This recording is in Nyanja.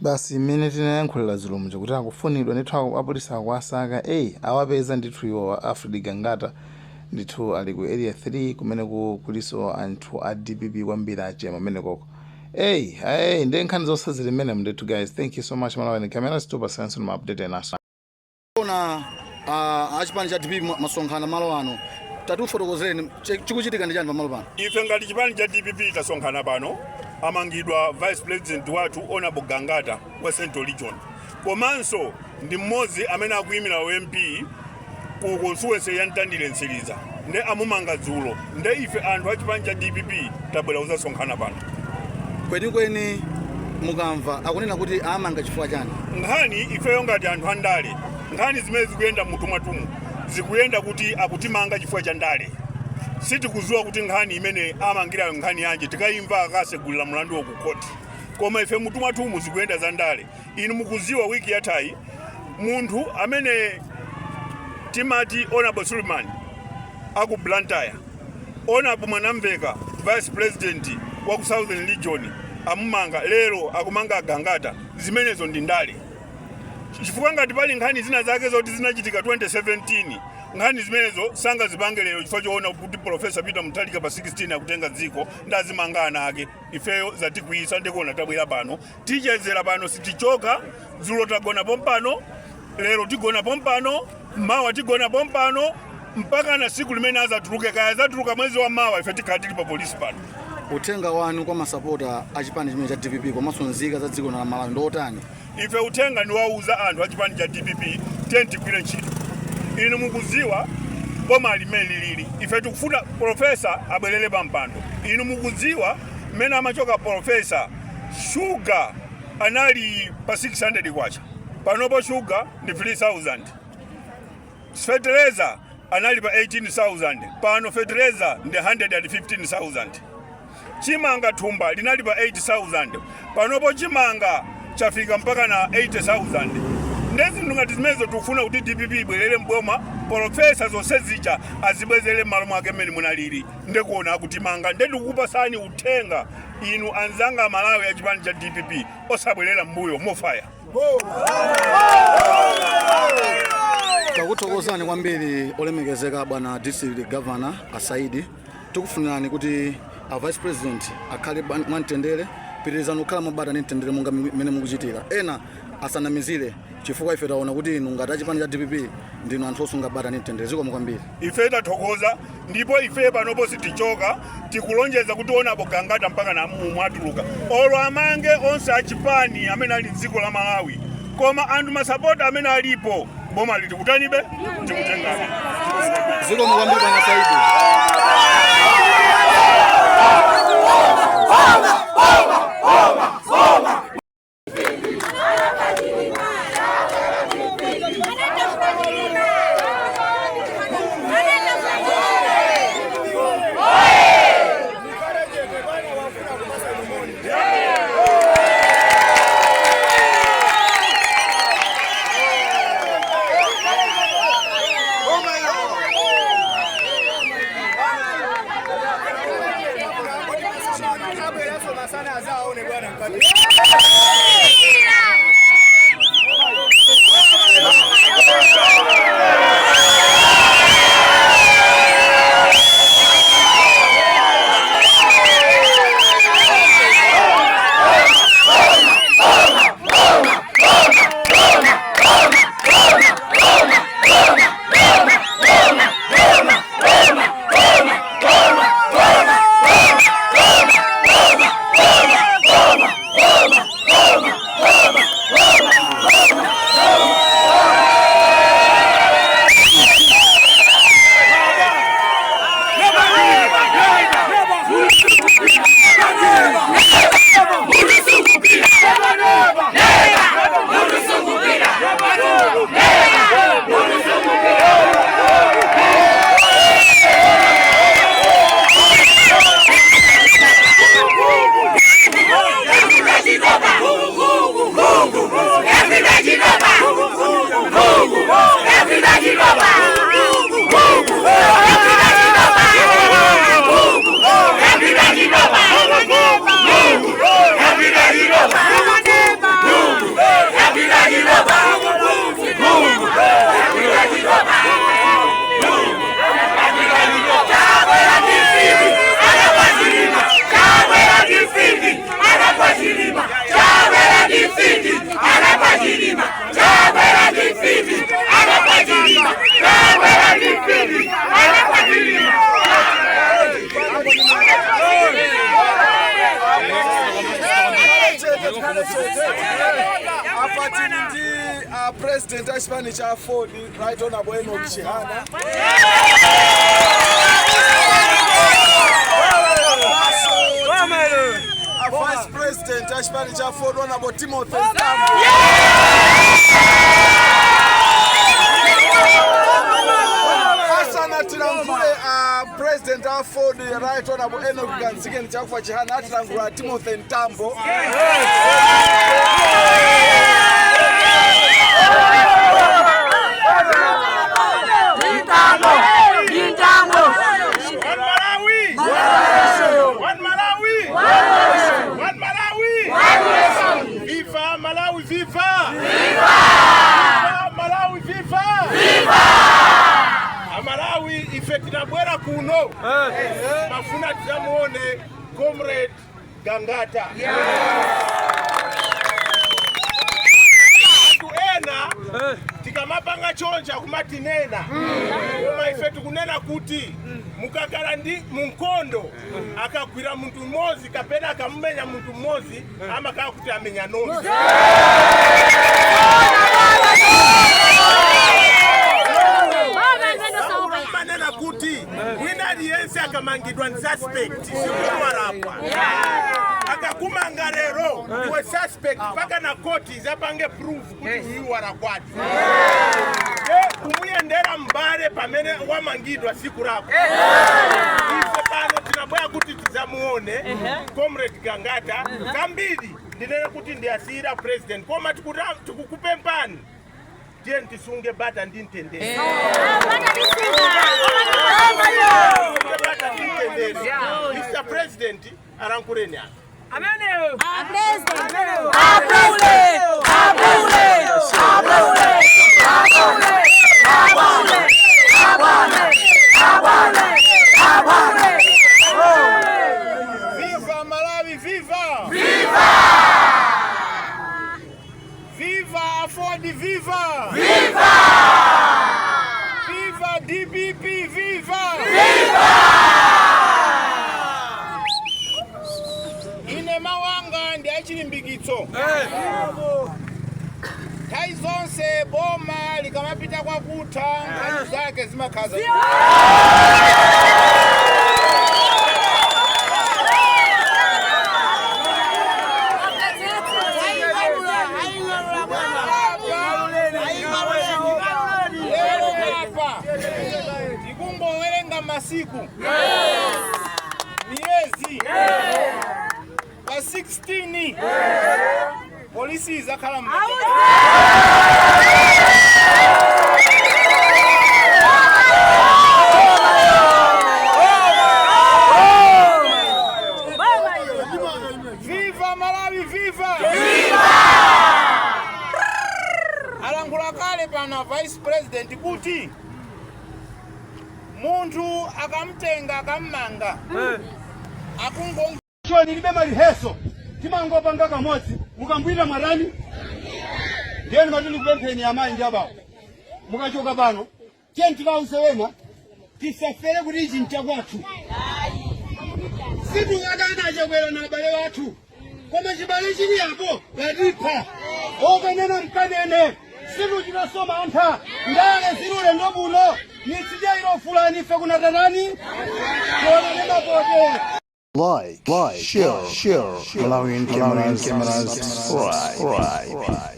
Basi mmene tinayankhulira dzulo muja kuti akufunidwa ndithu apolisi akuwasaka, eyi, awapeza ndithu iwo. Alfred Gangata ndithu ali ku Area 3 kumene kuliso anthu a DPP kwambiri, achema amene koko. Eyi, eyi, ndi nkhani zonse zili mmenemu ndithu. Guys, thank you so much. Malawi Cameras tupasanso ma update enaso. Ona achipani cha DPP masonkhana malo ano, tatifotokozereni chikuchitika ndi chani pamalo pano? Ife ngati chipani cha DPP tasonkhana pano. Amangidwa vice president wathu, Honorable Gangata wa Central Region, komanso ndi mmodzi amene akuyimira MP ku constituency ya Mtandire Mtsiriza, nde amumanga dzulo. Nde ife anthu a chipani cha DPP tabwera kuzasonkhana pano. Kwenikweni mukamva akunena kuti amanga chifukwa chani? Nkhani, ifeyo ngati anthu andale, nkhani zimene zikuyenda mutu mwathumu zikuyenda kuti akutimanga chifukwa cha ndale. Sitikudziwa kuti nkhani imene amangirayo nkhani yanji. Tikayimva akasegulira mlandu ku khoti, koma ife mutu mwathumu zikuyenda za ndale. Inu mukudziwa wiki yathayi munthu amene timati Honorable Suleiman aku Blantyre, Honorable Mwanamveka, vice president wa ku Southern Region, amumanga. Lero akumanga Agangata. Zimenezo ndi ndale, chifukwa ngati pali nkhani zina zake zoti zinachitika 2017, nkhani zimenezo sangazipange lero chifukwa choona kuti Professor Peter Mutharika pa 16 akutenga dziko, ndazimanga ana ake. Ifeyo zatikwiyitsa, ndikuona tabwera pano, tichezera pano, sitichoka. Dzulo tagona pompano, lero tigona pompano, mawa tigona pompano, mpaka na siku limene azatuluke. Kaya azatuluka mwezi wa mawa, ife tikhala tili pa polisi pano. Uthenga wanu kwa masapota a chipani chimene cha DPP komanso nzika za dziko la Malawi ndi otani? Ife uthenga ndiwauza anthu a chipani cha DPP, tiye tigwire ntchito. Inu mukudziwa boma limene lilili, ife tikufuna professor abwerere pa mpando. Inu mukudziwa mmene amachoka professor, shuga anali pa 600 kwacha, panopo shuga ndi 3000. Fetereza anali pa 18,000, pano fetereza ndi 115,000. Chimanga thumba linali pa 8,000, panopo chimanga chafika mpaka na 80,000. Ndezinthu ngati zimenezo tikufuna kuti DPP ibwerere mboma, professor zonse zija azibwezere m'malo mwake mmene munalili. Ndekuona akutimanga. Nde ndikukupasani uthenga inu anzanga Amalawi a chipani cha DPP, osabwerera mbuyo, mofaya. Takuthokozani kwambiri, olemekezeka bwana district governor Asaidi. Tikufunirani kuti a vice president akhale mwamtendere. Pitirizani kukhala mwabata ndi mtendere monga mmene mukuchitira. Ena asanamizire, chifukwa ife taona kuti inu ngati achipani cha DPP ndinu anthu osunga bata ndi mtendere. Zikomo kwambiri. Ife tathokoza, ndipo ife panopo sitichoka. Tikulonjeza kuti Honorable Gangata mpaka na mwatuluka, olo amange onse achipani amene ali mdziko la Malawi, koma anthu masapota amene alipo boma liti kutanibe tikutengabe. Zikomo kwambiri, bwana Saidi. Apa tili ndi president a chipani cha Aford, Right Honorable Enoch Chihana. Apaso a vice president a chipani cha Aford, Honorable Timothy Mtambo. Asanatilankhule president a Aford, Right Honorable Enoch Kamzingeni Chakufwa Chihana, atilankhula Timothy Mtambo. One Malawi! One Malawi! One Malawi! Viva Malawi, viva! Viva Malawi, viva! Viva! Amalawi, ife tinabwera kuno mafuna tizamuone Comrade Gangata. Anthu ena tikamapanga choncha kumatinena, koma ife tikunena kuti mukakhala ndi munkondo, akagwira munthu mmodzi kapena akamumenya munthu mmodzi, amakhala kuti amenya nonse. Manena kuti wina aliyense akamangidwa ndi suspect, sikuti walakwa. Akakumanga lero, iwe suspect mpaka na koti izapange proof kuti uyu walakwadi. Kumuyendera mbale pamene wamangidwa siku lako. Ife pano tinabwera kuti tizamuone Comrade Gangata. Kambiri ndinene kuti ndiyasiyira president, koma tikukupempani, tiye tisunge bata ndi mtendere. Tisunge bata ndi mtendere. Mr President, alankhuleni apa. Apule! Apule! Apule! Apule! Apule! Apule! Viva Malawi, viva! Viva! Viva Aford, viva! Viva! Viva DPP, viva! Viva! Ine mawanga ndi achilimbikitso. Nthawi zonse boma likamapita kwakutha, nkhani zake zimakhaza. Lero apa tikungowerenga masiku, miyezi. Pa 16 polisi izakhala m'manja. Viva Malawi, viva! Alankhula kale pana vice president kuti munthu akamtenga, akammanga, akungo Lilibe maliheso, timangopanga kamodzi. Mukambwita mwarani ndiyeni mati ndikupempheni, amayi ndi abawo, mukachoka pano tiye tikauze wena, tisafere kuti ichi nchakwathu. Sitikadana Chakwera na abale wathu, koma chibale chili apo latipha okanena mkanene. Situchitaso mantha, ndale zilule ndobuno nitsijayiro fulani ife kunatanani tionane mapote. Like, share, Malawian cameras, subscribe.